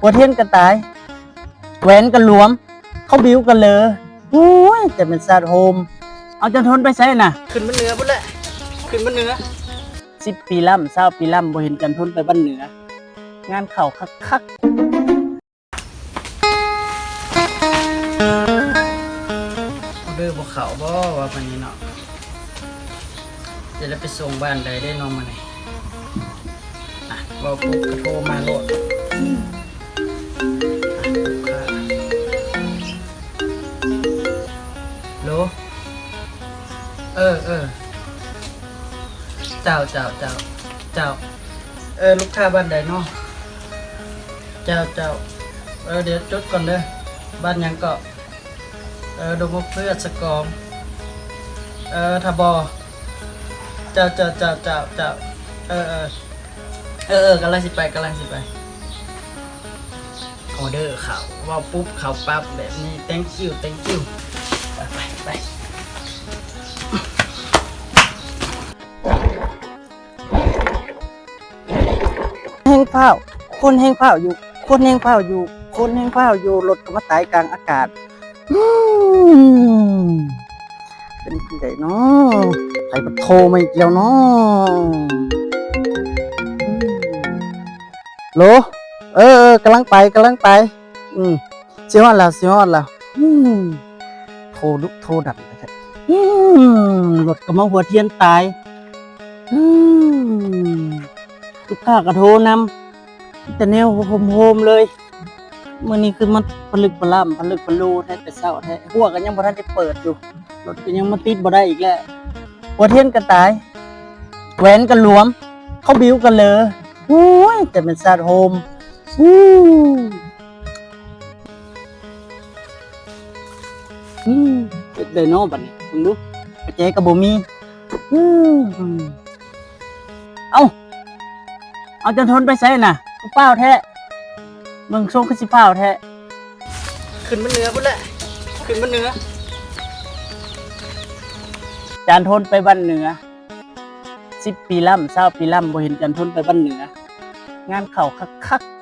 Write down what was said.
ຫົວທຽນກໍຕາຍ ແຫວນກໍຫຼວມ ເຂົາບິວກໍເລີ ໂອ້ຍ ແຕ່ແມ່ນຊາດໂຮມ. ເອົາ ຈັນທົນໄປໃສນະ? ຂຶ້ນມາເໜືອພຸ້ນແຫຼະ ຂຶ້ນມາເໜືອ. ສິບປີລ້ຳ ຊາວປີລ້ຳ ບໍ່ເຫັນຈັນທົນໄປບ້ານເໜືອ ງານເຂົ້າຄັກໆ. ອອເດີບໍ່ເຂົ້າບໍ່ວ່າມື້ນີ້ເນາະ ຈະໄດ້ໄປສົ່ງບ້ານໃດເດ້ເນາະມື້ນີ້. ອ່ະ ເວົ້າປຸບກໍໂທມາໂລດ. ອ່ະ ລູກຄ້າ ໂຫຼ ເອີ ເອີ ເຈົ້າ ເຈົ້າ ເຈົ້າ ເຈົ້າ ເອີ ລູກຄ້າບ້ານໃດເນາະ? ເຈົ້າ ເຈົ້າ ເອີ ດຽວຈົດກ່ອນເດີ ບ້ານຫຍັງເກາະ? ເອີ ດົງໝາກເຜືອກ ສະກອງ ເອີ ທະບໍ່ ເຈົ້າ ເຈົ້າ ເຈົ້າ ເຈົ້າ ເຈົ້າ ເອີ ເອີ ເອີ ເອີ ກຳລັງຊິໄປ ກຳລັງຊິໄປ. ອອເດີເຂົ້າ ເວົ້າປຸບເຂົ້າປັບແບບນີ້ thank you thank you ໄປ ໄປ ໄປ. ແຮງພ້າວ ຄົນແຮງພ້າວຢູ່ ຄົນແຮງພ້າວຢູ່ ຄົນແຮງພ້າວຢູ່ ລົດກໍມາຕາຍກາງອາກາດ. ອືມ ເປັນຈັ່ງໃດເນາະ? ໃຜມາໂທມາອີກແລ້ວເນາະ? ອືມ ໂຫຼ ເອີ ເອີ ກຳລັງໄປ ກຳລັງໄປ. ອືມ ຊິຮອດແລ້ວ ຊິຮອດແລ້ວ. ອືມ ໂທດຸໂທດັນແທ້. ອືມ ລົດກໍມາຫົວທຽນຕາຍ. ອືມ ລູກຄ້າກໍໂທນຳ ແຕ່ແນວໂຮມໆເລີຍ. ມື້ນີ້ຄືມາຜະລຶກຜະລ້ຳ ຜະລຶກຜະລູແທ້ ແຕ່ເຊົ້າແທ້ ຮົ້ວກໍຍັງບໍ່ທັນໄດ້ເປີດຢູ່ ລົດກໍຍັງມາຕິດບໍ່ໄດ້ອີກແລ້ວ. ຫົວທຽນກໍຕາຍ ແຫວນກໍຫຼວມ ເຂົາບິວກໍເລີ ໂອ້ຍ ແຕ່ແມ່ນຊາດໂຮມ. ອືມ ອືມ ເຮັດໄດ້ເນາະບັດນີ້ ເບິ່ງດູ ປະແຈກໍບໍ່ມີ. ອືມ ເອົ້າ ເອົາ ຈັນທົນໄປໃສນະ? ຄືຟ້າວແທ້ ເບິ່ງຊົງຄືຊິຟ້າວແທ້. ຂຶ້ນມາເໜືອພຸ້ນແຫຼະ ຂຶ້ນມາເໜືອ. ຈັນທົນໄປບ້ານເໜືອ ສິບປີລ້ຳ ຊາວປີລ້ຳ ບໍ່ເຫັນຈັນທົນໄປບ້ານເໜືອ ງານເຂົ້າຄັກໆ.